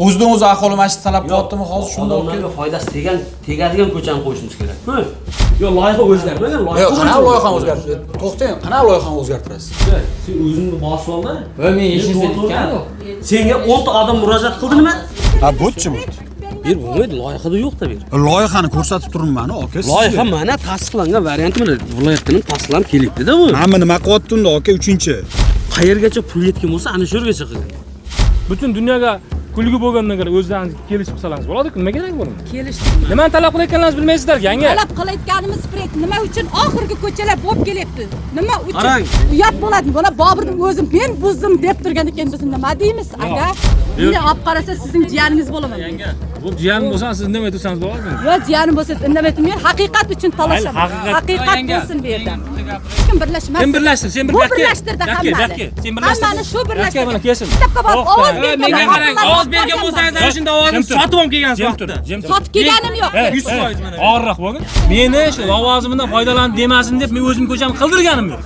O'zidan o'zi aholi mana shu talab qilyaptimi hozir shunda? Odamlarga foydasi tegadigan ko'chani qo'yishimiz kerak-ku. Yo'q, loyiha o'zgarmagan, loyiha. Yo'q, qanaqa loyihani o'zgartirasiz? To'xtang, qanaqa loyihani o'zgartirasiz? Sen o'zingni bosib olda. Va men hech narsa aytganim yo'q. Senga 10 ta odam murojaat qildi nima? Ha, bo'tchi bu. Bir bo'lmaydi, loyihada yo'q-da bir. Loyihani ko'rsatib turibman, aka. Loyiha mana tasdiqlangan varianti mana viloyatdan ham tasdiqlanib kelyapti-da bu. Mana nima qilyapti unda aka 3-chi? Qayergacha pul yetgan bo'lsa, ana shu yergacha qilgan. Butun dunyoga kulgi bo'lgandan ko'ra o'zlaringiz kelishib qilsangiz bo'ladi-ku, nima kerak buni? Kelishdik. Nimani talab qilayotganlaringizni bilmaysizlar, yanga. Talab qilayotganimiz proyekt nima uchun oxirgi ko'chalar bo'lib kelyapti? Nima uchun? Qarang. Uyat bo'ladi. Mana Boburning o'zi men buzdim deb turgan ekan, biz nima deymiz, aka? Bunday olib qarasa sizning jiyaningiz bo'laman. Yanga, bu jiyan bo'lsa siz indamay tursangiz bo'ladimi? Yo, jiyanim bo'lsa indamaydi. Men haqiqat uchun talashaman. Haqiqat bo'lsin bu yerda. Kim birlashmas? Sen birlashtir, sen Bu birlashtirdi hammani. Sen birlashtir. Hammani shu birlashtirdi. Mana kelsin. Maktabga borib ovoz berganlar. Menga qarang, ovoz bergan bo'lsangiz ana shunda ovozni sotib ham kelgansiz vaqtida. Sotib kelganim yo'q. 100% mana. Og'irroq bo'lgin. Meni shu lavozimimdan foydalan demasin deb men o'zim ko'chamni qildirganim yo'q.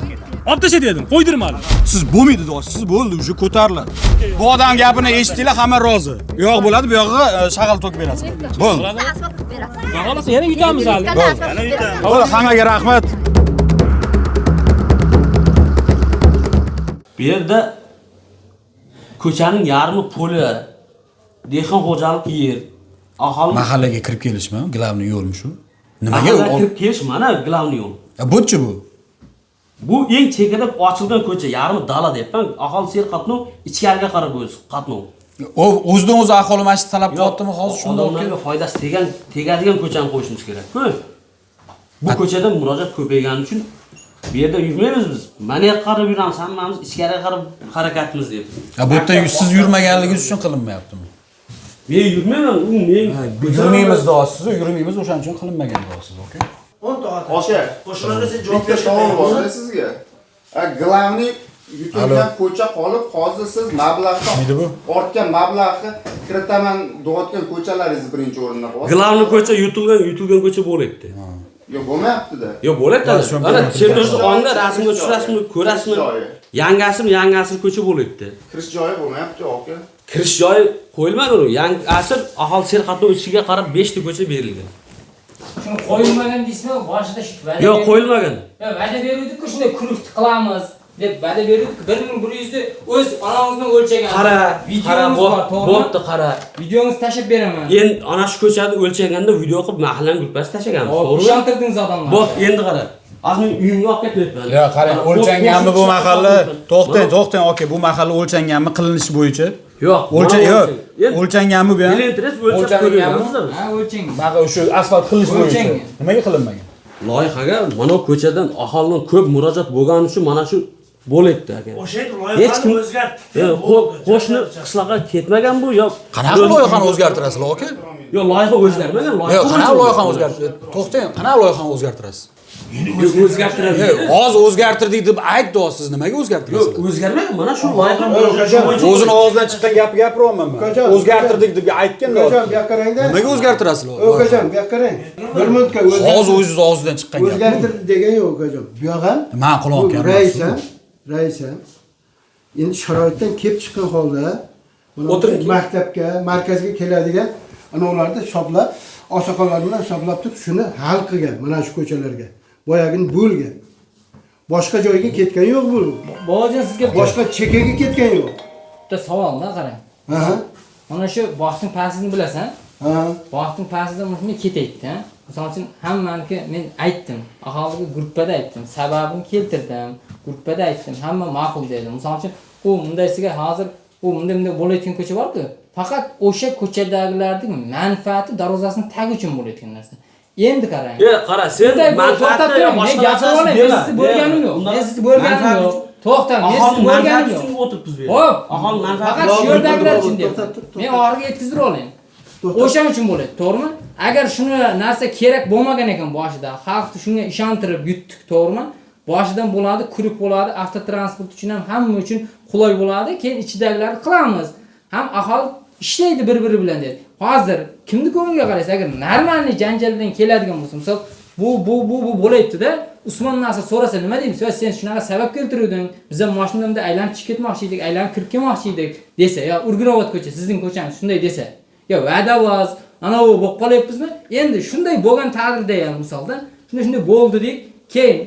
Olib tasha dedim, qo'ydirmadim. Siz bo'lmaydi deyapsiz, siz bo'ldi, уже ko'tariladi. Bu odam gapini eshitdinglar, hamma rozi. U yoq bo'ladi, bu yog'iga shag'al to'kib berasiz. Bo'ldi. Asfalt qilib berasiz. Xohlasa yana yutamiz hali. Bo'ldi, hammaga rahmat. Bu yerda ko'chaning yarmi poli, dehqon xo'jalik yer, aholi Mahallaga kirib kelishmi? Главный yo'lmi shu? Nimaga mahallaga kirib kelish mana главный yo'l. Bo'tchi bu? Bu eng chekada ochilgan ko'cha, yarmi dala deyapman. Aholi serqatnov, ichkariga qarab o'zi qatnov. O'zidan o'zi aholi mana shu talab qilyaptimi hozir shunda? Odamlarga foydasi tegadigan ko'chani qo'yishimiz kerak-ku. Bu ko'chada murojaat ko'paygani uchun bu yerda yurmaymiz biz. Mana yoqqa qarab yuramiz, hammamiz ichkariga qarab harakatimiz deb. Ha, bu yerda siz yurmaganligingiz uchun qilinmayaptimi? Men yurmayman, u men Yurmaymiz deyapsiz, yurmaymiz, o'shaning uchun qilinmagan deyapsiz, aka. Aka, bitta savol bor sizga. Главный yutilgan ko'cha qolib, hozir siz mablag'ni ortgan mablag'ni kiritaman deyotgan ko'chalaringiz birinchi o'rinda hozir. Главный ko'cha yutilgan ko'cha bo'lyapti. Yo'q, bo'lmayapti-da. Yo'q, bo'lyapti. Ana sertoshni ongda rasmga tushirasizmi, ko'rasizmi? Yangi asr, yangi asr ko'cha bo'lyapti. Kirish joyi bo'lmayapti, aka. Kirish joyi qo'yilmadi uni. Yangi asr aholi serqatnov ichiga qarab 5 ta ko'cha berilgan. Shuni qo'yilmagan deysizmi? Boshida shu va'da. Yo'q, qo'yilmagan. Yo'q, va'da beruvdik-ku, shunday kurukni qilamiz deb va'da beruvdik. 1100 ni o'z onamizdan o'lchagan. Qara, qara, bo'pti, qara. Videongizni tashlab beraman. Endi ana shu ko'chani o'lchaganda video qilib mahallaning gruppasi tashlaganmiz, to'g'rimi? Ishontirdingiz odamlarni. Bo'p, endi qara. Hozir men uyimga olib ketmayapman. Yo'q, qarang, o'lchanganmi bu mahalla? To'xtang, to'xtang, aka, bu mahalla o'lchanganmi qilinishi bo'yicha? Yo'q, yo'q, o'lchanganmi bu ham? Elintirib o'lchab ko'ryapmiz. Ha, o'lchangan. Mana o'sha asfalt qilinish bo'yicha. Nimaga qilinmagan? Loyihaga mana ko'chadan aholining ko'p murojaat bo'lgani uchun mana shu bo'lyapti aka. O'sha loyihani o'zgartdik. Qo'shni qishloqqa ketmagan bu yo. Qanaqa loyihani o'zgartirasizlar, aka? Yo'q, loyiha o'zgarmagan, loyiha. Yo'q, qanaqa loyihani o'zgartirasiz? To'xtang, qanaqa loyihani o'zgartirasiz? O'zgartiradi. Hozir o'zgartirdik deb aytdi, siz nimaga o'zgartirasiz? Yo'q, o'zgarmagan. Mana shu loyiha o'zini og'zidan chiqqan gapni gapiryapman men. O'zgartirdik deb aytgan. Ukajon, bu yoqqa qarang-da. Nimaga o'zgartirasizlar? Ukajon, bu yoqqa qarang. Bir minutga hozir o'zingiz og'zidan chiqqan gap. O'zgartirdi degan yo'q, ukajon. Bu yoq ham Men quloq rais ham, rais ham endi sharoitdan kelib chiqqan holda maktabga, markazga keladigan ana ularni hisoblab, oqsoqollar bilan hisoblab turib shuni hal qilgan mana shu ko'chalarga. Boyagini bo'lgan. Boshqa joyga ketgan yo'q bu. Bobojon, sizga boshqa chekaga ketgan yo'q. Bitta savolda qarang. Aha. Mana shu bog'ning pastini bilasan? Ha. Bog'ning pastidan shunday ketaydi-da. Misol uchun hammaniki men aytdim, aholiga gruppada aytdim, sababini keltirdim, gruppada aytdim, hamma ma'qul dedi. Misol uchun u bundaysiga hozir u bunday bunday bo'layotgan ko'cha bor-ku, faqat o'sha ko'chadagilarning manfaati darvozasining tagi uchun bo'layotgan narsa. Endi qarang. Qara, sen manfaatni boshqa narsasi dema. Men sizni bo'lganim yo'q. Men sizni bo'lganim yo'q. To'xtang, men sizni bo'lganim yo'q. O'tiribmiz bu yerda. Xo'p, aholi manfaati faqat shu yerdagilar uchun deyapman. Men oxiriga yetkazib oling. O'shaning uchun bo'ladi, to'g'rimi? Agar shuni narsa kerak bo'lmagan ekan boshida, xalqni shunga ishontirib yutdik, to'g'rimi? Boshidan bo'ladi, kuruq bo'ladi, avtotransport uchun ham hamma uchun qulay bo'ladi. Keyin ichidagilarni qilamiz. Ham aholi ishlaydi bir-biri bilan dedi. Hozir kimni ko'ngliga qaraysiz? Agar normalniy janjaldan keladigan bo'lsa, misol Bu bo'layapti-da. Usmon Nasir so'rasa nima deymiz? Yo, sen shunaqa sabab keltiruvding. Biz ham mashinamda aylanib chiqib ketmoqchi edik, aylanib kirib kelmoqchi edik desa, yo Urgunobod ko'cha, sizning ko'changiz shunday desa, yo va'davoz, ana u bo'lib qolyapmizmi? Endi shunday bo'lgan taqdirda ham misolda, shunday bo'ldi deyik, keyin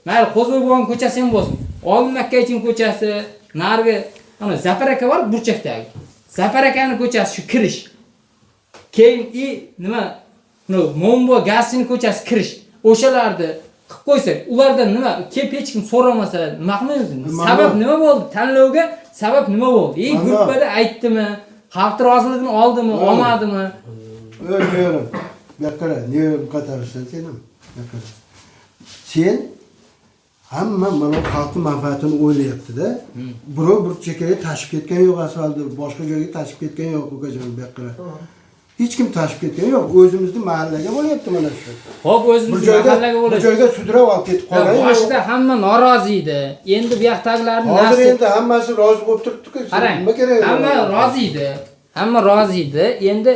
mayli Qo'zboy bo'lgan ko'chasi ham bo'lsin. Olim Makkaychin ko'chasi, narigi ana Zafar aka bor burchakdagi. Zafar akaning ko'chasi shu kirish. Keyin nima Mombo Gazchining ko'chasi kirish. O'shalarni qilib qo'ysak, ulardan nima kelib hech kim so'ramasa, nima qilmaymiz? Sabab nima bo'ldi? Tanlovga sabab nima bo'ldi? Gruppada aytdimi? Xalq roziligini oldimi, olmadimi? O'ylayman. Bu yoqqa qara, nega qatarsan sen ham? Bu yoqqa qara. Sen hamma mana xalqning manfaatini o'ylayapti-da. Birov bir chekkaga tashib ketgan yo'q asfaltni, boshqa joyga tashib ketgan yo'q, ukajon, bu yoqqa qara. Hech kim tashib ketgan yo'q. O'zimizni mahallaga bo'lyapti mana shu. Xo'p, o'zimizni mahallaga bo'lyapti. Bir joyga sudrab olib ketib qolgan. Boshida hamma norozi edi. Endi bu yoqdagilarning hozir endi hammasi rozi bo'lib turibdi-ku. Nima kerak? Hamma rozi edi. Hamma rozi edi. Endi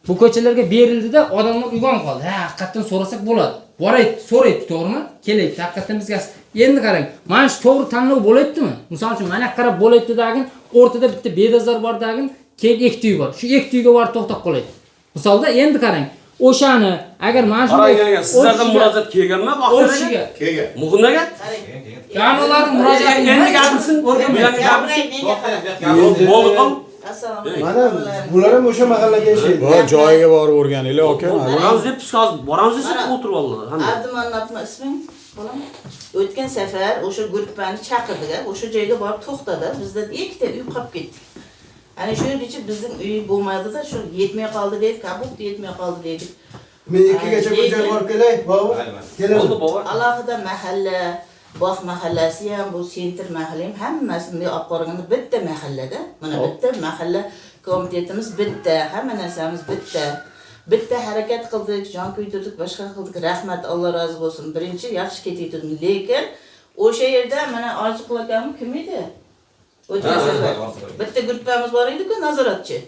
bu ko'chalarga berildida odamlar uyg'onib qoldi. Ha, haqiqatan so'rasak bo'ladi. Boraydi, so'raydi, to'g'rimi? Kelaydi, haqiqatan bizga. Endi qarang, mana shu to'g'ri tanlov bo'layaptimi? Misol uchun mana qarab bo'layapti dagin, o'rtada bitta bedazor bor dagin, keyin ikkita uy bor. Shu ikkita uyga borib to'xtab qolaydi. Misolda endi qarang, o'shani agar mana shu sizlardan murojaat kelganmi? Vaqtida kelgan. Muhimdaga? Ya'ni ularning murojaati endi gapirsin, o'rganib gapirsin. Bo'ldi qol. Mana bular ham o'sha mahallaga yashaydi. Bu joyiga borib o'rganinglar, aka. Boramiz deb biz hozir boramiz desak o'tirib oldilar. Abdumannatmi isming? Bolam. O'tgan safar o'sha guruhni chaqirdik, o'sha joyga borib to'xtadi. Bizda ikkita uy qolib ketdik. Ana shu yergacha bizning uy bo'lmadi-da, shu yetmay qoldi dedik, kabut yetmay qoldi dedik. Men ikkigacha bir joyga borib kelay, bobur. Keladi. Alohida mahalla, Bog' mahallasi ham, bu sentr mahalla ham hammasi bunday olib qaraganda bitta mahallada. Mana bitta mahalla komitetimiz bitta, hamma narsamiz bitta. Bitta harakat qildik, jon kuydirdik, boshqa qildik. Rahmat, Alloh rozi bo'lsin. Birinchi yaxshi ketayotgandik, lekin o'sha yerda mana Orziqul akam kim edi? O'tgan safar bitta guruhimiz bor edi-ku, nazoratchi.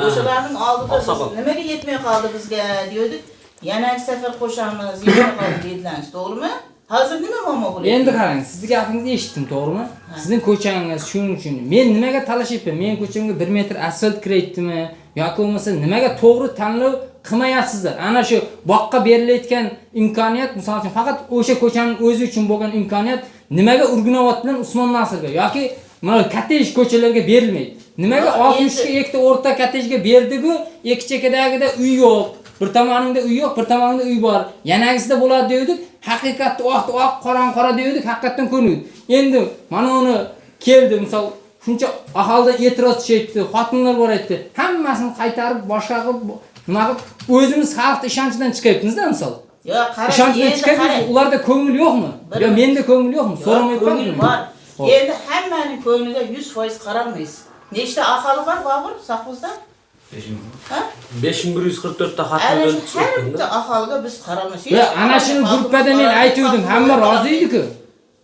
O'shalarning oldida biz nimaga yetmay qoldi bizga dedik. Yana safar qo'shamiz, yetmay qoldi dedilar, to'g'rimi? Hozir nima muammo bo'lyapti? Endi qarang, sizni gapingizni eshitdim, to'g'rimi? Sizning ko'changiz shuning uchun. Men nimaga talashyapman? Men ko'chamga 1 metr asfalt kiryaptimi yoki bo'lmasa nimaga to'g'ri tanlov qilmayapsizlar? Ana shu boqqa berilayotgan imkoniyat, misol uchun faqat o'sha ko'chaning o'zi uchun bo'lgan imkoniyat nimaga Urgunobod bilan Usmon Nasirga yoki mana kottej ko'chalarga berilmaydi? Nimaga 63 ga ikkita o'rta kottejga berdi-ku, ikki chekadagida uy yo'q. Bir tomoningda uy yo'q, bir tomoningda uy bor. Yanagisida bo'ladi dedik, haqiqatni oq oq, qoran qora dedik, haqiqatdan ko'rdik. Endi mana uni keldi, misol shuncha aholidan e'tiroz tushyapti, xotinlar bor aytdi. Hammasini qaytarib, boshqa qilib, nima qilib, o'zimiz xalqning ishonchidan chiqyapmiz-da misol. Yo'q, qarang, ishonchdan chiqyapmiz, ularda ko'ngil yo'qmi? Yo, menda ko'ngil yo'qmi? So'ramayapman. Bor. Endi hammaning ko'ngliga 100% qaralmaysiz. Nechta aholi bor Bobur Saqozda? 5000. Ha? 5144 ta xatni har bitta aholiga biz qaralmaymiz. Ana shuni gruppada men aytuvdim, hamma rozi edi-ku.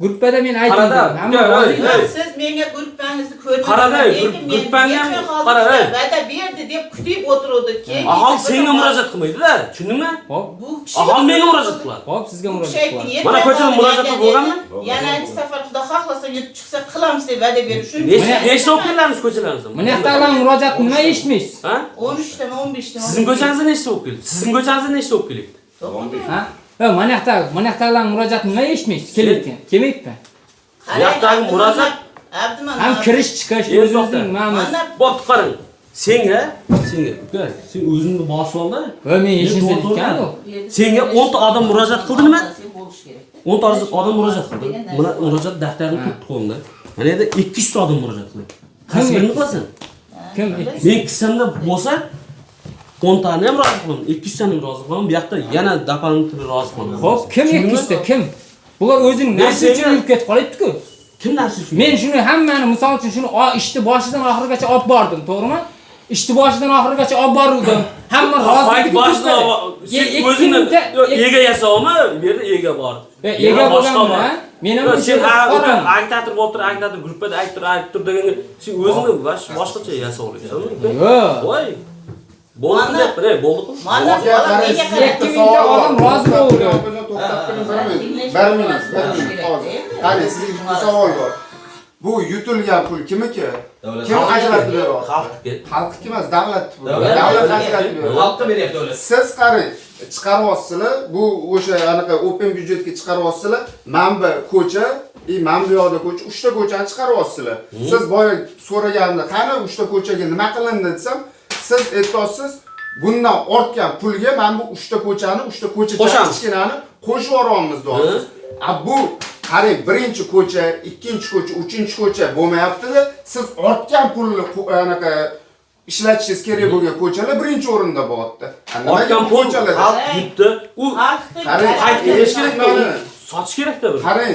Gruppada men aytuvdim, hamma rozi edi. Siz menga gruppangizni ko'rdim. Qarada, gruppangni ham qara, va'da berdi deb kutib o'tiruvdik. Keyin aholi senga murojaat qilmaydi-da, tushundingmi? Aholi menga murojaat qiladi. Xo'p, sizga murojaat qiladi. Mana ko'chada murojaat bo'lganmi? Yana safar Xudo xohlasa yetib chiqsa qilamiz deb va'da berib shu. Nechta olib kelamiz ko'chalarimizdan? Mana yoqdagilarning murojaatini nima eshitmaysiz? Ha? 13 tami, 15 tami. Sizning ko'changizda nechta olib keldi? Sizning ko'changizda nechta olib keldi? Ha? Ha, mana yoqdagilarning murojaatini nima eshitmaysiz? Kelayotgan. Kelmayapti. Bu yoqdagi murojaat ham kirish chiqish o'zimizning nimamiz. Bo'pti, qarang. Senga, uka, sen o'zingni bosib olda. Va men hech narsa aytganim yo'q. Senga 10 ta odam murojaat qildi nima? 10 ta odam murojaat qildi. Mana murojaat daftarini turibdi qo'limda. Mana yerda 200 ta odam murojaat qildi. Qaysi birini qilasan? Kim? Men kissamda bo'lsa 10 tani ham rozi qilaman, 200 tani ham rozi qilaman. Bu yoqda yana дополнительно rozi qilaman. Xo'p, kim 200 ta? Kim? Bular o'zining nafsi uchun yurib ketib qolyapti-ku. Kim nafsi uchun? Men shuni hammani misol uchun shuni ishni boshidan oxirigacha olib bordim, to'g'rimi? Ishni boshidan oxirigacha olib bordim. Hamma rozi edi. Boshida sen o'zingni ega yasovmi? Bu yerda ega bor. Ega bo'lganmi? Men ham sen agitator bo'lib tur, agitator gruppada aytib tur, aytib tur deganga sen o'zingni boshqacha yasovlaysan. Yo'q. Voy. Bo'ldi deyapti, bo'ldi. Mana menga qarang. 2000 ta odam rozi bo'ldi. To'xtab turing bir minut. Bir minut, bir minut. Hozir. Qarang, sizga bitta savol bor. Bu yutilgan pul kimniki? Kim ajratib beryapti? Xalqniki. Xalqniki emas, davlat puli. Davlat ajratib beryapti. Xalqqa beryapti davlat. Siz qarang, chiqaryapsizlar, bu o'sha anaqa open byudjetga chiqaryapsizlar, mana bu ko'cha, mana bu yoqda ko'cha, 3 ta ko'chani chiqaryapsizlar. Siz boya so'raganimda, qani 3 ta ko'chaga nima qilindi desam, siz aytasiz, bundan ortgan pulga mana bu 3 ta ko'chani, 3 ta ko'cha kichkinani qo'shib yuboramiz deyapsiz. A bu qarang, birinchi ko'cha, ikkinchi ko'cha, uchinchi ko'cha bo'lmayapti-da, siz ortgan pulni anaqa ishlatishingiz kerak bo'lgan ko'chalar birinchi o'rinda bo'lyapti. Ortgan pul xalq yutdi. U qaytib kelish kerak-da, sotish kerak-da bir. Qarang,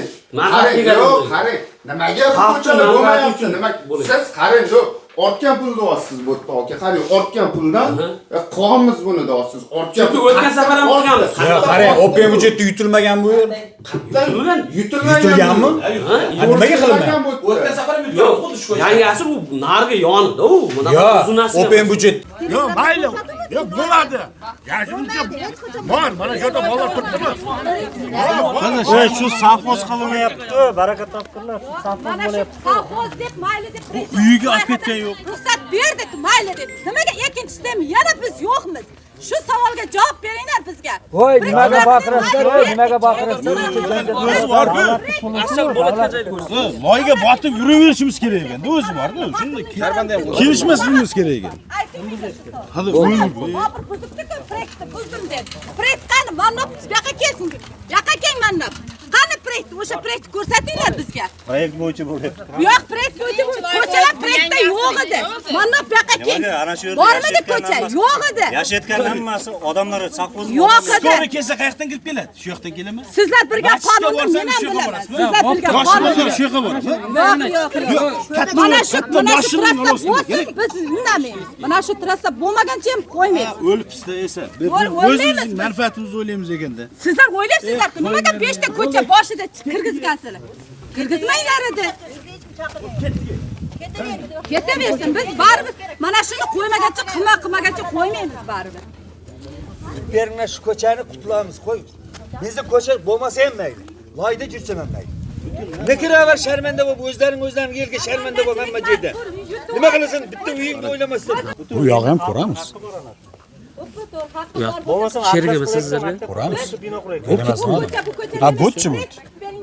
yo'q, qarang, nimaga bu ko'chalar bo'lmayapti? Nima? Siz qarang, yo'q, ortgan pul deyapsiz bu yerda aka. Qarang, ortgan puldan qolamiz buni deyapsiz. Ortgan pul o'tgan safar ham qilganmiz. Qarang, open byudjetda yutilmagan bu yer. Yutilmagan. Yutilganmi? Nimaga qilinmagan? O'tgan safar ham yutilgan xuddi shu ko'cha. Yangi asr u narigi yonida u. Bunaqa uzun narsa. Open byudjet. Yo'q, mayli. Yo'q, bo'ladi. Yashimcha bor, mana shu yerda bolalar turibdimi? Mana shu sovxoz qilinyapti, baraka topinglar, sovxoz bo'lyapti. Sovxoz deb mayli deb uyiga olib ketgan yo'q. Ruxsat berdik, mayli deb. Nimaga ikkinchisida ham yana biz yo'qmiz? Shu savolga javob beringlar bizga. Voy, nimaga baqirasizlar, nimaga baqirasizlar? O'zi bor-ku. Asl bo'ladigan joyni ko'rsatdi. Loyga botib yuraverishimiz kerak ekanda, o'zi bor-ku. Shunda kelishmasligimiz kerak ekan. Hadi Bobur buzibdi-ku, proyektni buzdim deb. Proyekt qani? Mannab bu yoqqa kelsin. Bu yoqqa keling mannab. Qani proyekt? O'sha proyektni ko'rsatinglar bizga. Proyekt bo'yicha bo'lyapti. Bu yoq proyekt bo'yicha ko'chalar proyektda yo'q edi. Mannab bu yoqqa keling. Bormidi ko'cha? Yo'q edi. Yashayotgan hammasi odamlar sovxoz yo'q edi. Skori kelsa qayerdan kirib keladi? Shu yoqdan keladimi? Sizlar bilgan qonunni men ham bilaman. Sizlar bilgan qonunni shu yoqqa borasiz. Yo'q, yo'q, yo'q. Mana shu trassa bo'lsin, biz indamaymiz. Mana shu trassa bo'lmagancha ham qo'ymaymiz. O'libsizda esa. O'zimizning manfaatimizni o'ylaymiz ekanda. Sizlar o'ylayapsizlar-ku, nimaga 5 ta ko'cha boshida kirgizgansizlar? Kirgizmanglar edi. Ketaversin. Biz baribir mana shuni qo'ymagancha, qilmagancha qo'ymaymiz baribir. Beringlar shu ko'chani qutulamiz, qo'y. Bizni ko'cha bo'lmasa ham mayli. Loyda jursam ham mayli. Nekiraver sharmanda bo'lib, o'zlaring o'zlaring elga sharmanda bo'lib hamma yerda. Nima qilasan? Bitta uyingni o'ylamasdan. Bu yog'i ham ko'ramiz. Sherigimi sizlarga? Ko'ramiz. Ha, bo'tchi bu.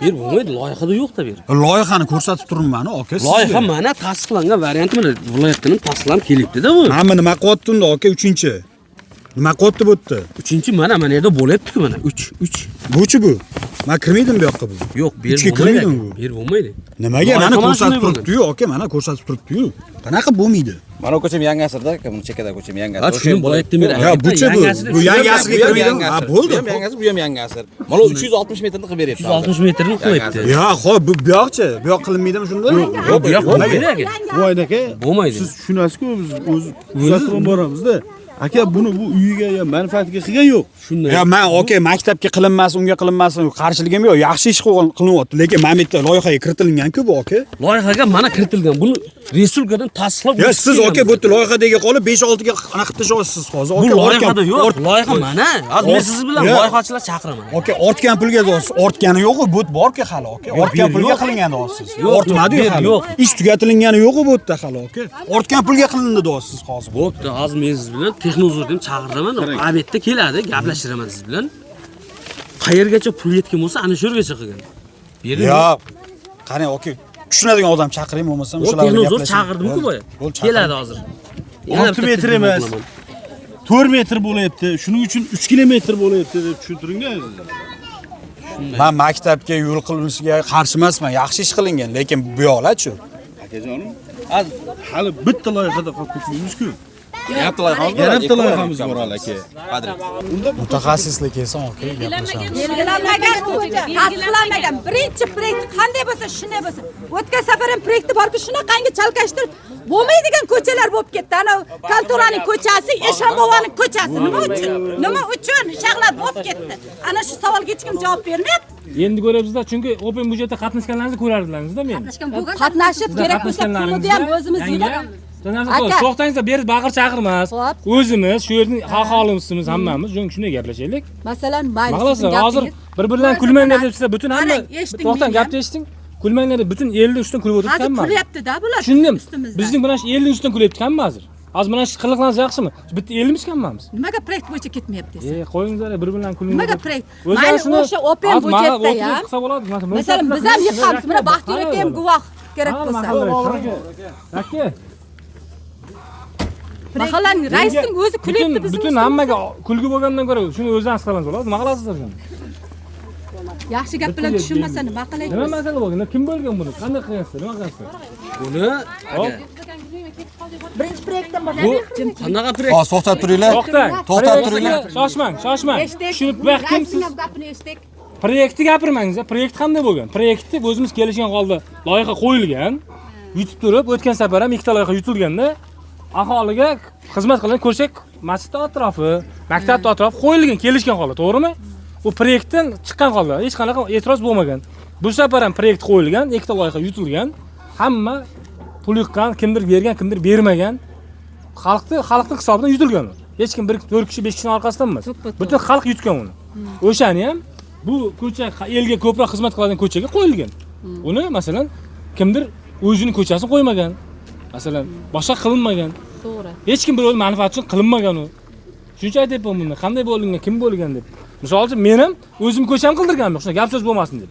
Bir bo'lmaydi, loyihada yo'q-da bu. Loyihani ko'rsatib turibman, aka. Loyiha mana tasdiqlangan varianti mana viloyatdan ham tasdiqlanib kelibdi-da bu. Mana nima qilyapti unda aka 3-chi? Nima qilyapti bu yerda? 3-chi mana yerda bo'lyapti-ku mana 3 3. Buchi bu. Men kirmaydim bu yoqqa bu. Yo'q, bu yer bo'lmaydi. Bu yer bo'lmaydi. Nimaga? Mana ko'rsatib turibdi-yu, aka, mana ko'rsatib turibdi-yu. Qanaqa bo'lmaydi? Mana ko'cham yangi asrda, aka, buni chekkadagi ko'cham yangi asr. Ha, shuni bo'layapti men. Ya, buchi bu. Bu yangi asrga kirmaydimi? Ha, bo'ldi. Bu ham yangi asr, bu ham yangi asr. Mana 360 metrni qilib beryapti. 360 metrni qilyapti. Ya, xo'p, bu yoqchi. Bu yoq qilinmaydimi shunda? Yo'q, bu yoq bo'lmaydi aka. Voy aka, bo'lmaydi. Siz tushunasiz-ku, biz o'z kuzatib boramizda. Aka, buni bu uyiga yo manfaatiga qilgan yo'q. Shunday. Ya men aka, maktabga qilinmasin, unga qilinmasin, qarshiligim yo'q. Yaxshi ish qilinyapti, lekin mana bu yerda loyihaga kiritilgan-ku bu aka. Loyihaga mana kiritilgan. Buni respublikadan tasdiqlab. Ya siz aka bu yerda loyihadagi qolib 5-6 ga anaqa qilib tashlayapsiz hozir. Bu loyihada yo'q. Loyiha mana. Hozir men siz bilan loyihachilar chaqiraman. Aka, ortgan pulga deyapsiz. Ortgani yo'q-ku, bu bor-ku hali aka. Ortgan pulga qilingan deyapsiz. Ortmadi-yu hali. Ish tugatilgani yo'q-ku bu yerda hali aka. Ortgan pulga qilindi deyapsiz hozir. Bo'pti, hozir men siz bilan Texnozorni ham chaqiraman. Obedda keladi, gaplashiraman siz bilan. Qayergacha pul yetgan bo'lsa, ana shu yergacha qilgan. Bu yerda yo'q. Qarang, aka, tushunadigan odam chaqiring, bo'lmasam o'shalar bilan gaplashing. Chaqirdim-ku boya. Keladi hozir. 6 metr emas. 4 metr bo'lyapti. Shuning uchun 3 kilometr bo'lyapti deb tushuntiringlar. Men maktabga yo'l qilinishiga qarshi emasman. Yaxshi ish qilingan, lekin bu yoqlar-chu. Akajonim, hali bitta loyihada qolib ketmaymiz-ku. Yana bitta loyihamiz bor hali aka. Unda mutaxassislar kelsa, aka, gaplashamiz. Belgilanmagan ko'cha, tasdiqlanmagan. Birinchi proyekt qanday bo'lsa, shunday bo'lsin. O'tgan safar ham proyekti borku, shunaqangi chalkashtirib bo'lmaydigan ko'chalar bo'lib ketdi. Ana Kalturaning ko'chasi, Eshonboboning ko'chasi. Nima uchun? Nima uchun shag'lar bo'lib ketdi? Ana shu savolga hech kim javob bermayapti. Endi ko'rabsizlar, chunki open budjetda qatnashganlaringizni ko'rardilaringizda men. Qatnashib kerak bo'lsa pulni ham o'zimiz yig'ib To'xtangizlar, beri baqir chaqirmas. O'zimiz shu yerning aholisimiz hammamiz shunday gaplashaylik. Masalan, mayli, sizning hozir bir-birdan kulmanglar deb sizlar butun hamma to'xtang, gapni eshiting. Kulmanglar deb butun elni ustidan kulib o'tiribdi hamma. Hozir kulyapti-da bular. Tushundim. Bizning mana shu elning ustidan kulyapti hamma hozir. Hozir mana shu qiliqlarimiz yaxshimi? Bitta elimiz hammamiz. Nimaga proyekt bo'yicha ketmayapti desa? Qo'yingizlar, bir-birdan kulinglar. Nimaga proyekt? Mayli, o'sha OPM budjetda ham. Masalan, biz ham yiqqanmiz. Mana Baxtiyor aka ham guvoh kerak bo'lsa. Aka. Mahallaning raisining o'zi kulyapti bizning. Butun hammaga kulgi bo'lgandan ko'ra shuni o'zini qilamiz bo'ladi. Nima qilasizlar shuni? Yaxshi gap bilan tushunmasa nima qilaylik? Nima masala bo'lgan? Kim bo'lgan buni? Qanday qilgansizlar? Nima qilgansizlar? Buni birinchi proyektdan boshlab. Qanaqa proyekt? Hozir to'xtab turinglar. To'xtab turinglar. Shoshmang, shoshmang. Tushunib bu kimsiz? Gapini eshitdik. Proyektni gapirmangiz. Proyekt qanday bo'lgan? Proyektni o'zimiz kelishgan holda loyiha qo'yilgan. Yutib turib, o'tgan safar ham ikkita loyiha yutilganda aholiga xizmat qilgan ko'rsak, masjid atrofi, maktab atrofi qo'yilgan, kelishgan holda, to'g'rimi? U proyektdan chiqqan holda hech qanaqa e'tiroz bo'lmagan. Bu safar ham proyekt qo'yilgan, ikkita loyiha yutilgan. Hamma pul yiqqan, kimdir bergan, kimdir bermagan. Xalqning hisobidan yutilgan. Hech kim bir 4 kishi, 5 kishining orqasidan emas. Butun xalq yutgan uni. O'shani ham bu ko'cha elga ko'proq xizmat qiladigan ko'chaga qo'yilgan. Uni masalan kimdir o'zining ko'chasini qo'ymagan. Masalan, boshqa qilinmagan. To'g'ri. Hech kim bir o'z manfaati uchun qilinmagan u. Shuncha aytyapman buni, qanday bo'lgan, kim bo'lgan deb. Misol uchun men ham o'zim ko'cham qildirganman, shunday gap so'z bo'lmasin deb.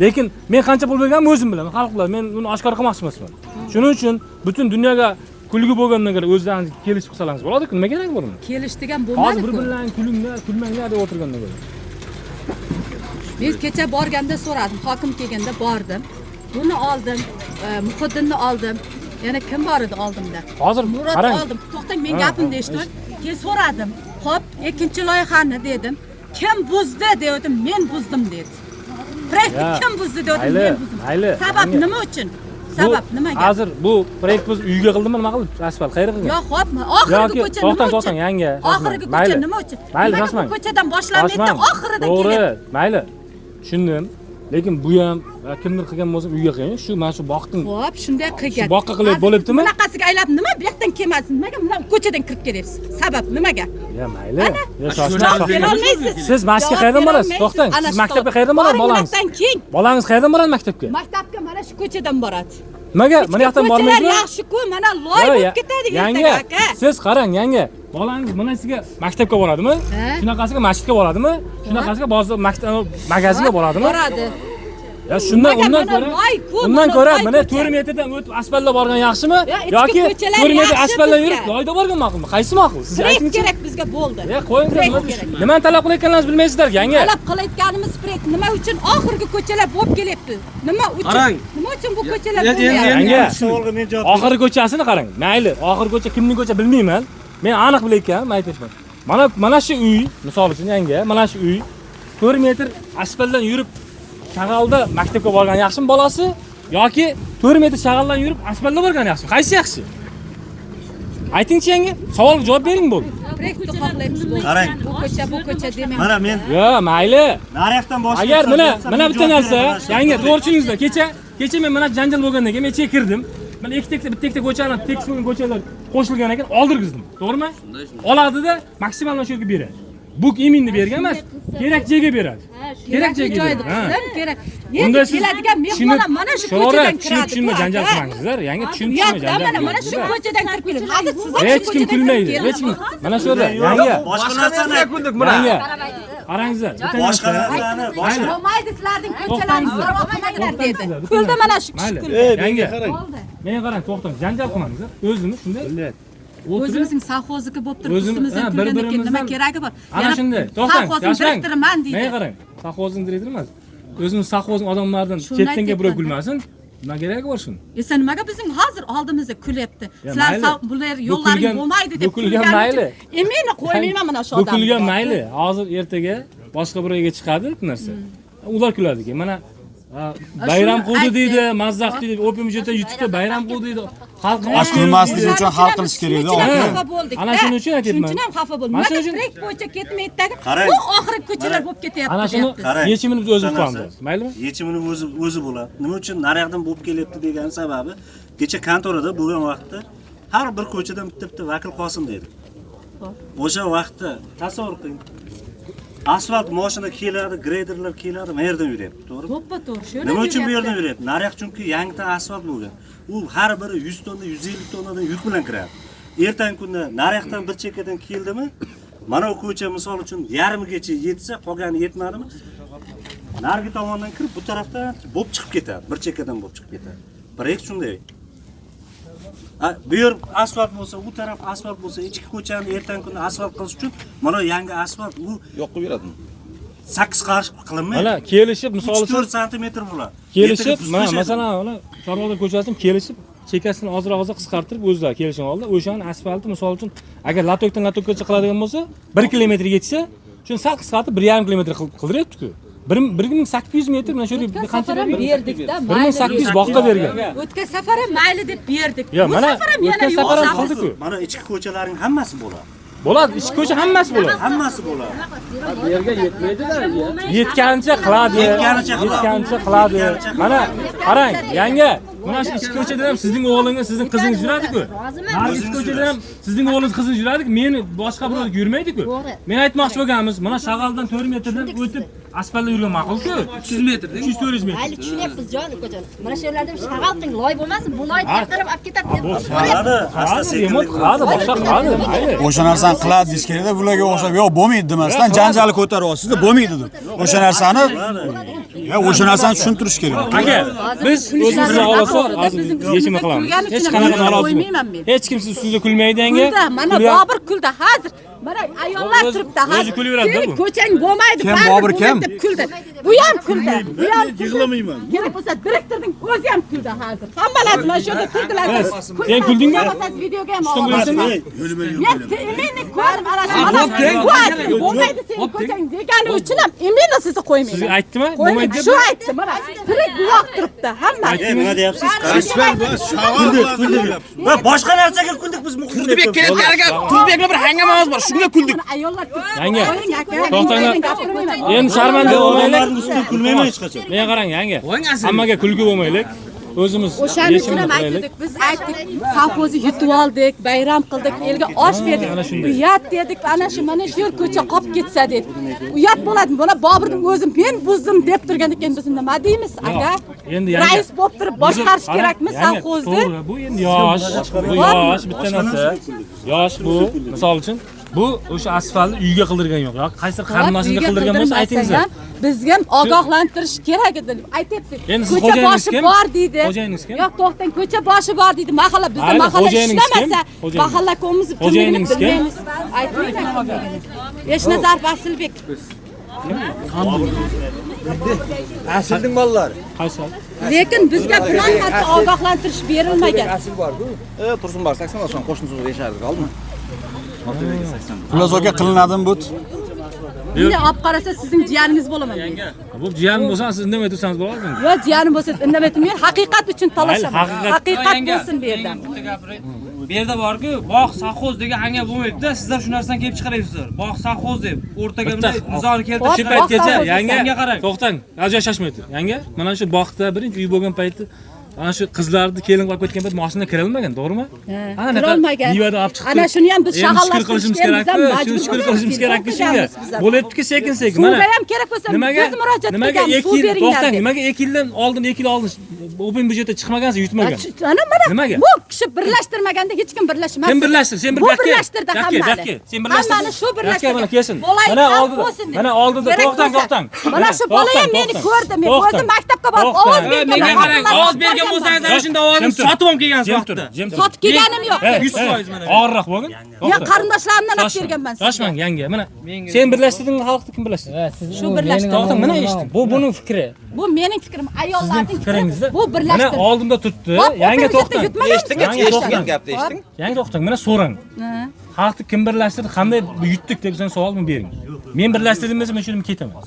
Lekin men qancha pul berganimni o'zim bilaman, xalq biladi. Men uni oshkor qilmoqchi emasman. Shuning uchun butun dunyoga kulgi bo'lgandan ko'ra o'zlaringiz kelishib qilsangiz bo'ladi-ku, nima kerak bor uni? Kelish degan bo'lmadi. Hozir bir-birlaring kulinglar, kulmanglar deb o'tirgandan ko'ra. Men kecha borganda so'radim, hokim kelganda bordim. Buni oldim, Muhiddinni oldim. Yana kim bor edi oldimda? Hozir Murod oldim. To'xtang, men gapimni eshiting. Keyin so'radim. Xo'p, ikkinchi loyihani dedim. Kim buzdi dedim, men buzdim dedi. Proyektni kim buzdi dedim, men buzdim. Sabab nima uchun? Sabab nimaga? Hozir bu proyekt biz uyga qildimi, nima qildi? Asfalt qayerga qilgan? Yo'q, xo'p, oxirgi ko'cha nima uchun? To'xtang, yanga. Oxirgi ko'cha nima uchun? Mayli, shoshmang. Ko'chadan boshlanmaydi, oxirida keladi. To'g'ri, mayli. Tushundim. Lekin bu ham kimdir qilgan bo'lsa uyga qilgan. Shu mana shu boqning. Xo'p, shunday qilgan. Boqqa qilib bo'libdimi? Bunaqasiga aylab nima bu yoqdan kelmasin? Nimaga bundan ko'chadan kirib kelyapsiz? Sabab nimaga? Ya mayli. Siz masjidga qayerdan borasiz? To'xtang. Siz maktabga qayerdan borasiz bolangiz? Bolangiz qayerdan boradi maktabga? Maktabga mana shu ko'chadan boradi. Nimaga? Mana yoqdan bormaydimi? Yaxshi-ku, mana loy bo'lib ketadi ertaga aka. Siz qarang, yanga. Bolangiz bunasiga maktabga boradimi? Shunaqasiga masjidga boradimi? Shunaqasiga bozor, maktab, magazinga boradimi? Boradi. Ya shundan undan ko'ra mana 4 metrdan o'tib asfaltda borgan yaxshimi yoki 4 metr asfaltdan yurib loyda borgan ma'qulmi? Qaysi ma'qul? Siz aytingchi. Kerak bizga bo'ldi. Ya qo'yinglar. Nimani talab qilayotganlaringizni bilmaysizlar, yanga. Talab qilayotganimiz proyekt nima uchun oxirgi ko'chalar bo'lib kelyapti? Nima uchun? Nima uchun bu ko'chalar bo'lmayapti? Yanga. Oxirgi ko'chasini qarang. Mayli, oxirgi ko'cha kimning ko'cha bilmayman. Men aniq bilayotganim aytyapman. Mana shu uy, misol uchun yanga, mana shu uy 4 metr asfaltdan yurib Shag'alda maktabga borgan yaxshimi bolasi yoki 4 metr shag'aldan yurib asfaltda borgan yaxshimi? Qaysi yaxshi? Aytingchi yanga, savolga javob bering bo'ldi. Proyektni xohlaymiz bo'ldi. Qarang. Bu ko'cha, bu ko'cha demang. Mana men. Yo, mayli. Nariyoqdan boshlaymiz. Agar mana bitta narsa, yanga to'g'ri tushundingizlar. Kecha men mana janjal bo'lgandan keyin men ichiga kirdim. Mana ikkita bitta ko'chani tekis bo'lgan ko'chalar qo'shilgan ekan, oldirgizdim. To'g'rimi? Oladida maksimal shu yerga beradi. Bu iminni bergan emas, kerak joyga beradi. Kerak joyga beradi. Kerak. Endi keladigan mehmonlar mana shu ko'chadan kiradi. Tushunma, janjal qilmangizlar. Yangi tushunma, janjal. Mana shu ko'chadan kirib keladi. Hozir siz ham shu hech kim kulmaydi, hech kim. Mana shu yerda yanga boshqa narsani kuldik mana. Yanga. Qarangizlar. Boshqa narsani, boshqa. Bo'lmaydi sizlarning ko'chalaringiz parvo qilmanglar dedi. Kuldi mana shu kishi kuldi. Yanga. Menga qarang, to'xtang, janjal qilmangizlar. O'zimiz shunday O'zimizning sovxozniki bo'lib turib, ustimizdan kulgandan keyin nima keragi bor? Ana shunday. To'xtang, sovxozning direktoriman deydi. Menga qarang, sovxozning direktori emas. O'zimiz sovxozning odamlaridan chetdanga birov kulmasin. Nima keragi bor shuni? Esa nimaga bizning hozir oldimizda kulyapti? Sizlar bular yo'llaring bo'lmaydi deb kulgan mayli. Meni qo'ymayman mana shu odamni. Bu kulgan mayli. Hozir ertaga boshqa bir yerga chiqadi bu narsa. Ular kuladiki. Mana bayram qildi deydi, mazzaq deydi, opium byudjetdan yutibdi, bayram qildi deydi. Xalq och kulmasligi uchun hal qilish kerak-da. Xafa bo'ldik. Ana shuning uchun aytyapman. Shuning uchun ham xafa bo'ldim. Nima proyekt bo'yicha ketmaydi-da. Bu oxirgi ko'chalar bo'lib ketyapti. Ana shuni yechimini biz o'zimiz qilamiz. Maylimi? Yechimini o'zi bo'ladi. Nima uchun nariyoqdan bo'lib kelyapti degan sababi kecha kontorada bo'lgan vaqtda Har bir ko'chadan bitta-bitta vakil qolsin dedi. O'sha vaqtda tasavvur qiling. Asfalt mashina keladi, greyderlar keladi, mana yerdan yuryapti, to'g'rimi? To'ppa-to'g'ri, shu yerdan. Nima uchun bu yerdan yuryapti? Naryoq chunki yangidan asfalt bo'lgan. U har biri 100 tonna, 150 tonnadan yuk bilan kiradi. Ertangi kunda naryoqdan bir chekkadan keldimi, mana bu ko'cha misol uchun yarmigacha yetsa, qolgani yetmadimi? Narigi tomondan kirib, bu tarafdan bo'lib chiqib ketadi, bir chekkadan bo'lib chiqib ketadi. Proyekt shunday. Bu yer asfalt bo'lsa, u taraf asfalt bo'lsa, ichki ko'chani ertangi kunda asfalt qilish uchun mana yangi asfalt u yo'q qilib beradimi? 8 qarish qilinmaydi. Mana kelishib, misol uchun 3-4 santimetr bo'ladi. Kelishib, mana masalan, mana Chorvoqda ko'chasini kelishib, chekasini ozroq qisqartirib o'zlari kelishgan holda o'shani asfalti misol uchun agar latokdan latokgacha qiladigan bo'lsa, 1 kilometrga yetsa, shuni sal qisqartirib 1.5 kilometr qildiryapti-ku. 1800 metr mana shu yerga qancha berdik-da, 1800 boqqa bergan. O'tgan safar ham mayli deb berdik. Bu safar ham yana yo'q. Mana ichki ko'chalarning hammasi bo'ladi. Bo'ladi, ichki ko'cha hammasi bo'ladi. Hammasi bo'ladi. Bu yerga yetmaydi-da. Yetgancha qiladi. Yetgancha qiladi. Mana qarang, yanga, mana shu ichki ko'chada ham sizning o'g'lingiz, sizning qizingiz yuradi-ku. Narigi ichki ko'chada ham sizning o'g'lingiz, qizingiz yuradi-ku, meni boshqa birov yurmaydi-ku. Men aytmoqchi bo'lganimiz, mana shag'aldan 4 metrdan o'tib asfaltda yurgan ma'qul-ku. 300 metr, 300-400 metr. Mayli, tushunyapmiz jon ukajon. Mana shu yerlarda ham shag'al qiling, loy bo'lmasin, bu loy taqirib olib ketadi deb. Qiladi, asta sekin qiladi, boshqa qiladi. O'sha narsani qiladi deyish kerakda, bularga o'xshab yo'q bo'lmaydi demasdan janjali ko'taryapsiz-da, bo'lmaydi deb. O'sha narsani ya o'sha narsani tushuntirish kerak. Aka, biz o'zimizni xohlasa hozir yechimni qilamiz. Hech qanaqa norozilik yo'q. Hech kim siz ustingizga kulmaydi yanga. Mana Bobur kuldi hozir. Mana ayollar turibdi hozir. Sening ko'chang bo'lmaydi, Bobur kim? Deb kuldi. Bu ham kuldi. Bu ham yig'lamayman. Kerak bo'lsa direktorning o'zi ham kuldi hozir. Hammalari mana shu yerda turdilar. Sen kuldingmi? Videoga ham olaman. Men meni ko'rdim ana shu. Bu bo'lmaydi sening ko'chang degani uchun ham imенно sizni qo'ymayman. Sizga aytdimi? Bo'lmaydi deb. Shu aytdi mana. Tirik guvoh turibdi hamma. Nima deyapsiz? Kuldik. Va boshqa narsaga kuldik biz. Turdibek kelayotganiga Turdibekla bir hangamamiz bor. Shunga kuldik. Ayollar Yanga. To'xtanglar. Endi sharmanda bo'lmaylik. Ustidan kulmayman hech qachon. Menga qarang, yanga. Hammaga kulgi bo'lmaylik. O'zimiz o'shaning uchun ham aytdik, biz aytdik, sovxozni yutib oldik, bayram qildik, elga osh berdik. Uyat dedik, ana shu mana shu yer ko'cha qolib ketsa dedik. Uyat bo'ladi. Mana Boburning o'zi men buzdim deb turgan ekan, biz nima deymiz, aka? Endi rais bo'lib turib boshqarish kerakmi sovxozni? To'g'ri, bu endi yosh, bu yosh bitta narsa. Yosh bu, misol uchun, bu o'sha asfaltni uyga qildirgan yo'q. Yoki qaysi qarindoshiga qildirgan bo'lsa aytingizlar. Bizga ham ogohlantirish kerak edi. Aytyapti. Ko'cha boshi bor deydi. Yo'q, to'xtang, ko'cha boshi bor deydi. Mahalla bizda mahalla ishlamasa, mahalla ko'miz kimligini bilmaymiz. Aytmayman. Eshnazar Vasilbek. Aslning mollari. Qaysi? Lekin bizga biron marta ogohlantirish berilmagan. Asl bor-ku. Tursun bor, 80 oshon qo'shnisi yashardik, oldin. Xullas aka qilinadimi bu? Bunday olib qarasa sizning jiyaningiz bo'laman men. Bu jiyanim bo'lsa siz indamay tursangiz bo'ladimi? Yo'q, jiyanim bo'lsa indamay turmayman. Haqiqat uchun talashaman. Haqiqat bo'lsin bu yerda. Bu yerda borku, bog' sovxoz degan hanga bo'lmaydi-da, sizlar shu narsadan kelib chiqaryapsizlar. Bog' sovxoz deb o'rtaga bunday nizoni keltirib shu paytgacha yanga qarang. To'xtang, ajoyib shoshmaydi. Yanga, mana shu bog'da birinchi uy bo'lgan payti ana shu qizlarni kelin qilib ketgan payt mashina kirilmagan, to'g'rimi? Ana kirilmagan. Nimadan olib chiqdi. Ana shuni ham biz shag'allashtirishimiz kerak-ku, shuni shukur qilishimiz kerak-ku shunga. Bo'lyapti-ku sekin-sekin. Mana suvga ham kerak bo'lsa biz murojaat qilganmiz, suv beringlar. To'xtang, nimaga 2 yildan oldin, 2 yil oldin open byudjetda chiqmagansiz, yutmagan? Ana mana bu kishi birlashtirmaganda hech kim birlashmas. Kim birlashtirdi? Sen bir birlashtirdi hammani. Sen birlashtirding. Hammani shu birlashtirdi. Mana kelsin. Mana oldida. Mana oldida to'xtang, to'xtang. Mana shu bola ham meni ko'rdi. Men o'zim maktabga borib ovoz berganman. Menga qarang, ovoz bergan bo'lsangiz ana shunda ovozni sotib ham kelgansiz vaqtida. Sotib kelganim yo'q. 100% mana. Og'irroq bo'lgin. Yo'q, qarindoshlarimdan olib berganman. Shoshmang, yanga. Mana sen birlashtirdingmi xalqni, kim birlashtirdi? Shu birlashtirdi. To'xtang, mana eshitdim. Bu buning fikri. Bu mening fikrim, ayollarning fikri. Bu birlashtirdi. Mana oldimda turibdi. Yanga to'xtang. Eshitding, gapni eshitding. Yanga to'xtang, mana so'rang. Xalqni kim birlashtirdi, qanday yutdik deb sen savolni bering. Men birlashtirdim desam, men shuni ketaman.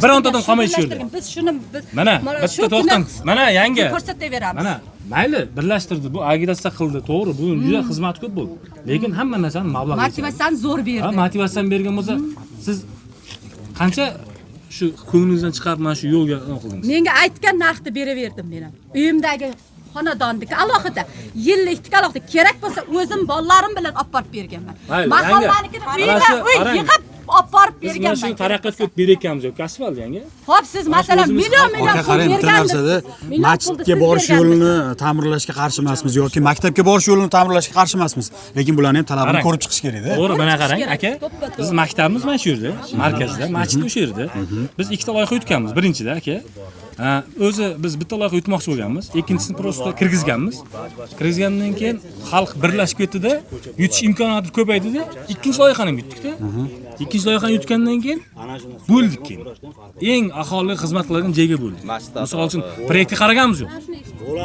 Birontadan qolmay shu yerda. Biz shuni biz mana bitta to'xtang. Mana yanga ko'rsataveramiz. Mana mayli birlashtirdi, bu agitatsiya qildi, to'g'ri, bu juda xizmat ko'p bo'ldi. Lekin hamma narsani mablag' motivatsiyani zo'r berdi. Ha, motivatsiyani bergan bo'lsa, siz qancha shu ko'nglingizdan chiqarib mana shu yo'lga nima qildingiz? Menga aytgan narxni beraverdim men ham. Uyimdagi Xonadonniki alohida, yillikniki alohida. Kerak bo'lsa o'zim bolalarim bilan olib borib berganman. Mahallanikini uyma-uy yig'ib olib borib berganman. Biz mana shu taraqqiyotga berayotganimiz yo'q, asfalt yangi. Xo'p, siz masalan million million pul bergansiz. Masjidga borish yo'lini ta'mirlashga qarshi emasmiz yoki maktabga borish yo'lini ta'mirlashga qarshi emasmiz. Lekin bularni ham talabini ko'rib chiqish kerak-da. To'g'ri, mana qarang aka, biz maktabimiz mana shu yerda, markazda, masjid o'sha yerda. Biz ikkita loyiha yutganmiz. Birinchida aka, o'zi biz bitta loyiha yutmoqchi bo'lganmiz, ikkinchisini prosta kirgizganmiz. Kirgizgandan keyin xalq birlashib ketdi-da, yutish imkoniyati ko'paydi-da, ikkinchi loyihani ham yutdik-da. Ikkinchi loyihani yutgandan keyin bo'ldik keyin. Eng aholiga xizmat qiladigan joyga bo'ldik. Misol uchun, proyektga qaraganimiz yo'q.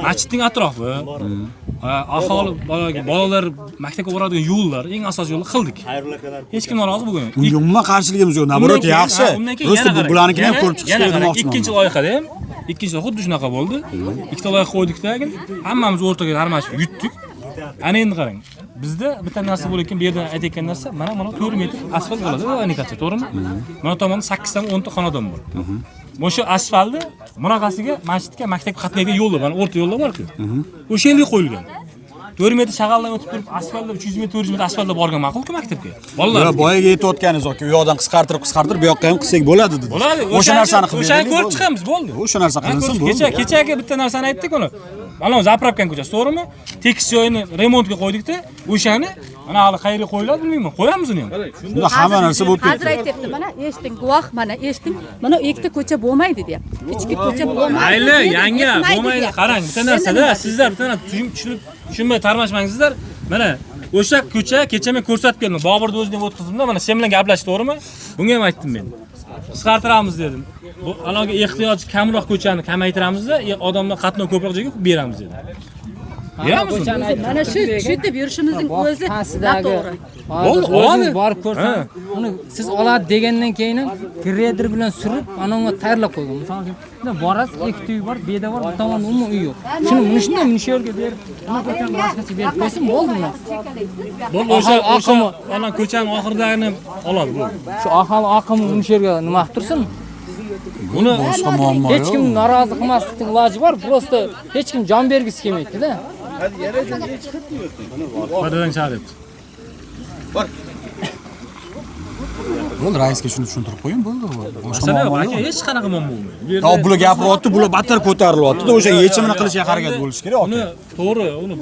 Masjidning atrofi, aholi, bolalar maktabga boradigan yo'llar, eng asosiy yo'lni qildik. Hech kim norozi bo'lgan yo'q. Unga umuman qarshiligimiz yo'q. Naborot yaxshi. Rosti bularnikini ham ko'rib chiqish kerak demoqchiman. Ikkinchi loyihada ham, ikkinchi xuddi shunaqa bo'ldi. Ikkita loyiha qo'ydik-da, hammamiz o'rtaga armashib yutdik. Ana endi qarang. Bizda bitta narsa bo'layotgan, bu yerda aytayotgan narsa, mana 4 metr asfalt bo'ladi, anikacha, to'g'rimi? Mana tomonda 8 ta 10 ta xonadon bor. O'sha asfaltni bunaqasiga masjidga, maktabga qatnaydigan yo'llar, mana o'rta yo'llar bor-ku. O'sha yerga qo'yilgan. 4 metr shag'aldan o'tib turib, asfaltda 300 metr, 400 metr asfaltda borgan ma'qul-ku maktabga. Bolalar. Yo'q, boyaga aytayotganingiz aka, u yoqdan qisqartirib, bu yoqqa ham qilsak bo'ladi dedingiz. Bo'ladi. O'sha narsani qilib o'shani ko'rib chiqamiz, bo'ldi. O'sha narsa qilinsin, bo'ldi. Kecha bitta narsani aytdik uni. Mana zapravkan ko'chasi, to'g'rimi? Tekis joyini remontga qo'ydikda, o'shani mana hali qayerga qo'yiladi bilmayman. Qo'yamiz uni ham. Shunda hamma narsa bo'lib ketdi. Hozir aytibdi, mana eshiting, guvoh, mana eshiting. Mana ikkita ko'cha bo'lmaydi deyapti. Ichki ko'cha bo'lmaydi. Mayli, yanga, bo'lmaydi. Qarang, bitta narsada sizlar bitta narsa tushunib, tushunmay tarmashmangsizlar. Mana o'sha ko'cha kecha men ko'rsatib keldim. Boburni o'zini ham o'tkazdim-da, mana sen bilan gaplashdi, to'g'rimi? Bunga ham aytdim men. Qisqartiramiz dedim. Bu aloqa ehtiyoj kamroq ko'chani kamaytiramizda, odamlar qatnov ko'proq joyga beramiz dedim. Beramiz. Mana shu tushib yurishimizning o'zi noto'g'ri. Bo'ldi, o'zingiz borib ko'rsangiz, uni siz oladi degandan keyin ham greder bilan surib, ana unga tayyorlab qo'ygan. Misol uchun, bunda borasiz, ikkita uy bor, bu yerda bor, bu tomonda umuman uy yo'q. Shuni buni shunday buni shu yerga berib, buni ko'chani boshqacha berib qo'ysin, bo'ldi buni. Bo'ldi, o'sha ana ko'chaning oxiridagini oladi, bo'ldi. Shu aholi oqimi buni shu yerga nima qilib tursin? Buni boshqa muammo yo'q. Hech kim norozi qilmaslikning iloji bor, prosta hech kim jon bergisi kelmaydi-da. Padadan chaqiryapti. Bor. Bo'ldi, raisga shuni tushuntirib qo'ying, bo'ldi. Boshqa muammo yo'q. Aka, hech qanaqa muammo bo'lmaydi. Bu yerda bular gapiryapti, bular battar ko'tarilyapti-da, o'sha yechimini qilishga harakat bo'lish kerak, aka. Uni to'g'ri, uni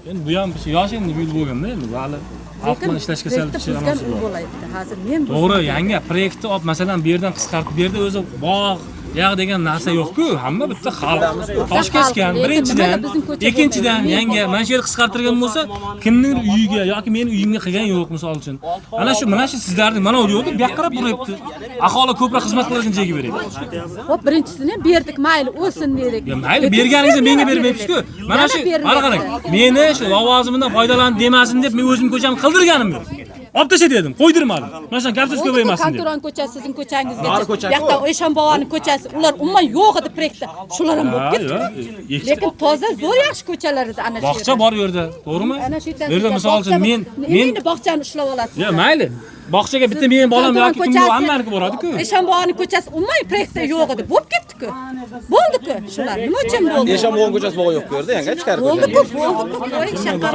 endi bu ham yosh endi bu yil bo'lganda endi hali xalq bilan ishlashga sal hozir men to'g'ri, yangi proyektni olib, masalan, bu yerdan qisqartib, bu yerda o'zi bog' yog' degan narsa yo'q-ku, hamma bitta xalq tosh kesgan. Birinchidan, ikkinchidan yangi mana shu yer qisqartirgan bo'lsa, kimning uyiga yoki meni uyimga qilgan yo'q misol uchun. Ana shu, mana shu sizlarning mana u yo'lda bu yoqqa qarab buryapti. Aholi ko'proq xizmat qiladigan joyga beryapti. Xo'p, birinchisini ham berdik, mayli, o'lsin dedik. Ya mayli, berganingizda menga bermayapsiz-ku. Mana shu, mana qarang, meni shu lavozimimdan foydalan demasin deb men o'zim ko'chamni qildirganim yo'q. Olib tasha dedim, qo'ydirmadim. Mana shu gap so'z ko'paymasin deb. Konturon ko'chasi sizning ko'changizgacha, bu yoqda Eshon boboning ko'chasi, ular umuman yo'q edi proyektda. Shular ham bo'lib ketdi. Lekin toza, zo'r yaxshi ko'chalar edi ana shu yerda. Bog'cha bor u yerda, to'g'rimi? Ana shu yerda. Bu yerda misol uchun men endi bog'chani ushlab olasiz. Yo'q, mayli. Bog'chaga bitta mening bolam yoki kimning hammaniki boradi-ku. Eshon boboning ko'chasi umuman proyektda yo'q edi. Bo'lib ketdi-ku. Bo'ldi-ku shular. Nima uchun bo'ldi? Eshon boboning ko'chasi bog' yo'q ko'rdi, yanga ichkari ko'chasi. Bo'ldi-ku, bo'ldi-ku. Qo'ying shaqar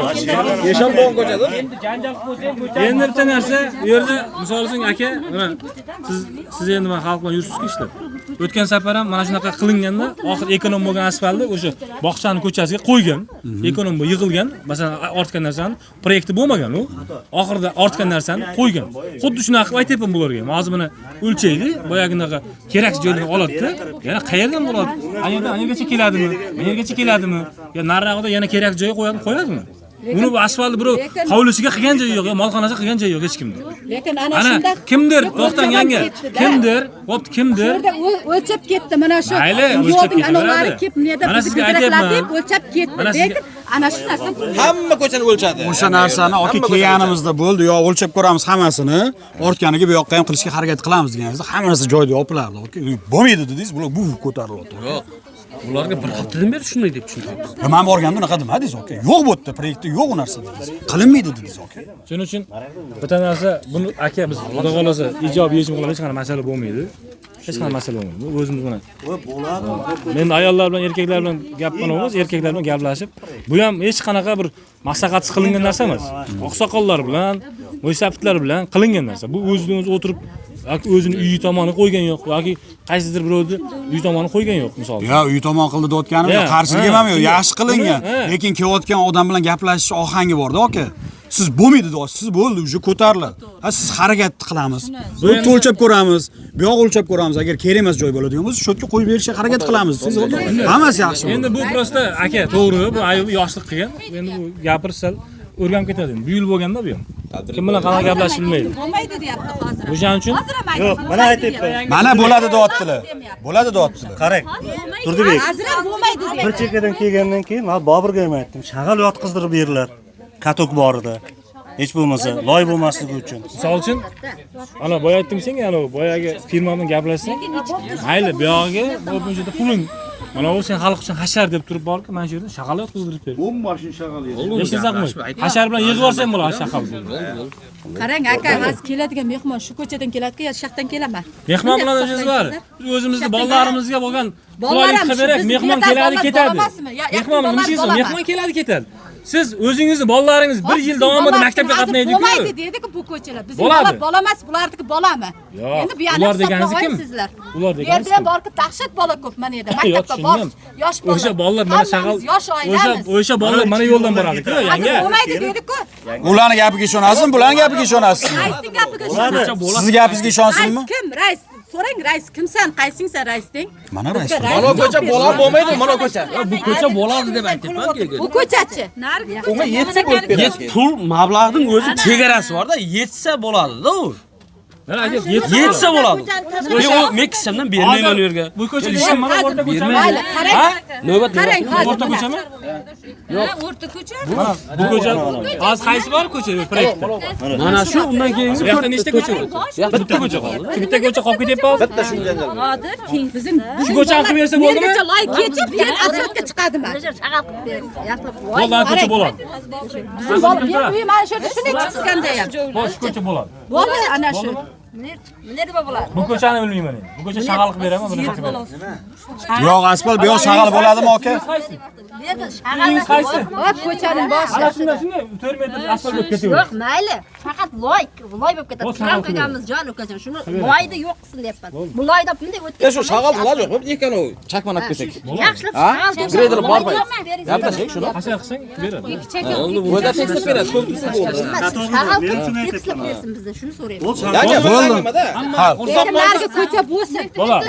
Eshon boboning ko'chasi. Endi janjal qilib qo'ysang ko'chasi. Endi bitta narsa, bu yerda misol uchun aka, mana siz endi mana xalq bilan yuribsiz-ku ishlab. O'tgan safar ham mana shunaqa qilinganda, oxir ekonom bo'lgan asfaltni o'sha bog'chaning ko'chasiga qo'ygan. Ekonom bu yig'ilgan, masalan, ortgan narsani proyekti bo'lmagan u. Oxirida ortgan narsani qo'ygan. Xuddi shunaqa qilib aytyapman bularga. Hozir mana o'lchaydi, boyaginaqa kerak joyini oladi-da. Yana qayerdan bo'ladi? Qayerdan qayergacha keladimi? Qayergacha keladimi? Ya nariroqda yana kerak joyi qo'yadimi? Uni bu asfaltni birov hovlisiga qilgan joyi yo'q, molxonasiga qilgan joyi yo'q hech kimda. Lekin ana shunda kimdir to'xtang yanga, kimdir, bo'pti, kimdir shu yerda o'lchab ketdi mana shu yo'lning anavlari kelib, bu yerda bizni deb o'lchab ketdi. Lekin ana shu narsa hamma ko'chani o'lchadi. O'sha narsani aka kelganimizda bo'ldi, yo o'lchab ko'ramiz hammasini, ortganiga bu yoqqa ham qilishga harakat qilamiz deganimizda hamma narsa joyida yopilardi. Aka, bo'lmaydi dedingiz, bular bu ko'tarilyapti. Yo'q. Ularga bir haftadan beri shunday deb tushuntiryapmiz. Men borganda unaqa demadingiz, aka. Yo'q bu yerda proyektda yo'q u narsa dedingiz. Qilinmaydi dedingiz, aka. Shuning uchun bitta narsa, buni aka biz Xudo xolasa ijobiy yechim qilamiz, hech qanday masala bo'lmaydi. Hech qanday masala bo'lmaydi. Bu o'zimiz bilan. Bo'ladi. Men ayollar bilan, erkaklar bilan gap qilamiz, erkaklar bilan gaplashib, bu ham hech qanaqa bir maslahatsiz qilingan narsa emas. Oqsoqollar bilan, mo'ysafidlar bilan qilingan narsa. Bu o'zidan o'zi o'tirib yoki o'zini uyi tomoni qo'ygan yo'q yoki qaysidir birovni uyi tomoni qo'ygan yo'q misol. Yo, uy tomon qildi deyotganim yo'q, qarshiligim ham yo'q, yaxshi qilingan. Lekin kelayotgan odam bilan gaplashish ohangi borda, aka. Siz bo'lmaydi deyapsiz, siz bo'ldi, уже ko'tariladi. Ha, siz harakat qilamiz. Bu o'lchab ko'ramiz, bu yoq o'lchab ko'ramiz. Agar kerak emas joy bo'ladigan bo'lsa, shu yerga qo'yib berishga harakat qilamiz. Siz hammasi yaxshi. Endi bu prosta aka, to'g'ri, bu ayol yoshlik qilgan. Endi bu gapirsa o'rganib ketadi. Bu yil bo'lganda bu ham. Kim bilan qanaqa gaplashib bilmaydi. Bo'lmaydi deyapti hozir. O'shaning uchun yo'q, mana aytyapman. Mana bo'ladi deyaptilar. Bo'ladi deyaptilar. Qarang. Turdibek. Hozir ham bo'lmaydi deyapti. Bir chekkadan kelgandan keyin men Boburga ham aytdim, shag'al yotqizdirib beringlar. Katok bor edi. Hech bo'lmasa loy bo'lmasligi uchun. Misol uchun, ana boya aytdim senga, ana boyagi firma bilan gaplashsang, mayli bu yog'iga o'rtanchada puling. Mana u sen xalq uchun hashar deb turib borku, mana shu yerda shag'al yotqizdirib ber. 10 mashina shag'al yetdi. Eshitsanmi? Hashar bilan yig'ib olsang bo'ladi shag'al. Qarang aka, hozir keladigan mehmon shu ko'chadan keladiki, yo shu yoqdan kelaman. Mehmon bilan o'zingiz bor. Biz o'zimizni bolalarimizga bo'lgan qulaylik qilib beraylik, mehmon keladi, ketadi. Mehmon nima ishlaysiz? Mehmon keladi, ketadi. Siz o'zingizni bolalaringiz bir yil davomida maktabga qatnaydi-ku. Bo'lmaydi dedi-ku bu ko'chalar. Bizning bola bola emas, bularniki bolami? Endi bu yerni ular deganingiz kim? Ular Bu deganingiz yerda ham borki dahshat bola ko'p mana yerda. Maktabga borish, yosh bola. O'sha bolalar mana shag'al, yosh oilamiz. O'sha bolalar mana yo'ldan boradi-ku, yanga. Bo'lmaydi dedi-ku. Ularning gapiga ishonasizmi? Bularning gapiga ishonasizmi? Raisning gapiga ishonasiz. Sizni gapingizga ishonsinmi? Rais kim? Rais so'rang, rais kimsan? Qaysingsan rais deng? Mana rais. Mana ko'cha bo'ladi bo'lmaydi, mana ko'cha. Bu ko'cha bo'ladi deb aytyapman. Bu ko'chachi. Unga yetsa bo'lib beradi. Pul mablag'ning o'zi chegarasi bor-da, yetsa bo'ladi-da u. Yetsa bo'ladi. Men kissamdan bermayman u yerga. Bu ko'cha nima? Mana o'rta ko'chami? Ha? Navbat o'rta ko'chami? Yo'q, o'rta ko'cha. Bu ko'cha hozir qaysi bor ko'cha proyektda? Mana shu, undan keyingi Bu yoqda nechta ko'cha bor? Bitta ko'cha qoldi. Shu bitta ko'cha qolib ketyapti hozir. Bitta shundan. Hozir keyin bizim shu ko'chani qilib bersa bo'ldimi? Ko'cha loy kechib, keyin asfaltga chiqadimi? Shag'al qilib berasiz. Yaxshilab Bo'ldi, ko'cha bo'ladi. Bizim bola men mana shu yerda shunday chiqqanda ham. Bo'ldi, shu ko'cha bo'ladi. Bo'ldi, ana shu. Nima deb bo'ladi? Bu ko'chani bilmayman endi. Bu ko'cha shag'al qilib beraman, buni qilib beraman. Yo'q, asfalt bu yoq shag'al bo'ladimi aka? Bu yerda shag'al qaysi? Hop, ko'chaning boshi. Ana shunday, shunday 4 metr asfalt bo'lib ketaveradi. Yo'q, mayli. Faqat loy bo'lib ketadi. Turar qo'yganmiz jon ukajon. Shuni loyni yo'q qilsin deyapman. Bu loyda bunday o'tgan. Ya shu shag'al qiladi yo'qmi? Ikkani chakman olib kelsak. Yaxshilab shag'al Greyder bormay. Gaplashaylik shuni. Hashar qilsang beradi. O'zi tekshirib beradi, ko'p tursa bo'ldi. Shag'al qilib bersin bizdan, shuni so'rayman. Bo'ldi. Lekin narigi ko'cha bo'lsin. Bo'ladi.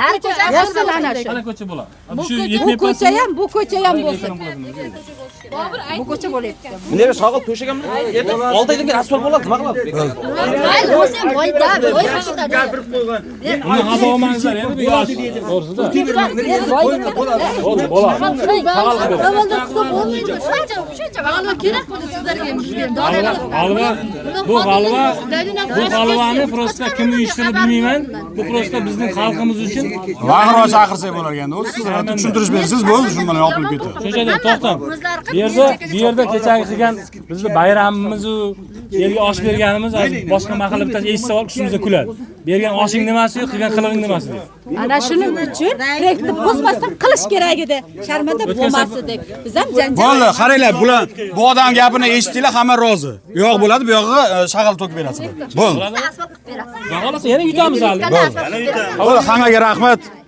Bo'lsin ana shu. Ana ko'cha bo'ladi. Bu ko'cha ham, bu ko'cha ham bo'lsin. Bu ko'cha bo'lyapti. Bunga shag'al to'shaganmi? 6 oydan keyin asfalt bo'ladi, nima qiladi? Mayli, bo'lsa ham loyda, loy qiladi. Gapirib qo'ygan. Uni xafa olmangizlar, endi bu yosh. To'g'risida. Bo'ldi, bo'ladi. Shag'al qilib beradi. Avvalda qilsa bo'lmaydi. Shuncha, shuncha g'alva kerak bo'ldi sizlarga bizga. G'alva, bu g'alva, bu g'alvani prosta kim uyushtirdi bilmayman. Bu prosta bizning xalqimiz uchun Vaqtroq chaqirsak bo'lar ekanda, o'zi siz tushuntirish bersangiz bo'ldi, shu bilan yopilib ketadi. Shunchadan to'xtab. Bu yerda kechagi qilgan bizni bayramimiz u yerga osh berganimiz boshqa mahalla bittasi eshitsa olib ustimizga kuladi. Bergan oshing nimasi, qilgan qilig'ing nimasi deb. Ana shuning uchun proyektni buzmasdan qilish kerak edi. Sharmanda bo'lmas edik. Biz ham janjal. Bo'ldi, qaranglar, bular bu odam gapini eshitdinglar, hamma rozi. U yoq bo'ladi, bu yog'iga shag'al to'kib berasizlar. Bo'ldi. Asfalt qilib berasiz. Xudo xohlasa yana yutamiz hali. Bo'ldi, hammaga rahmat.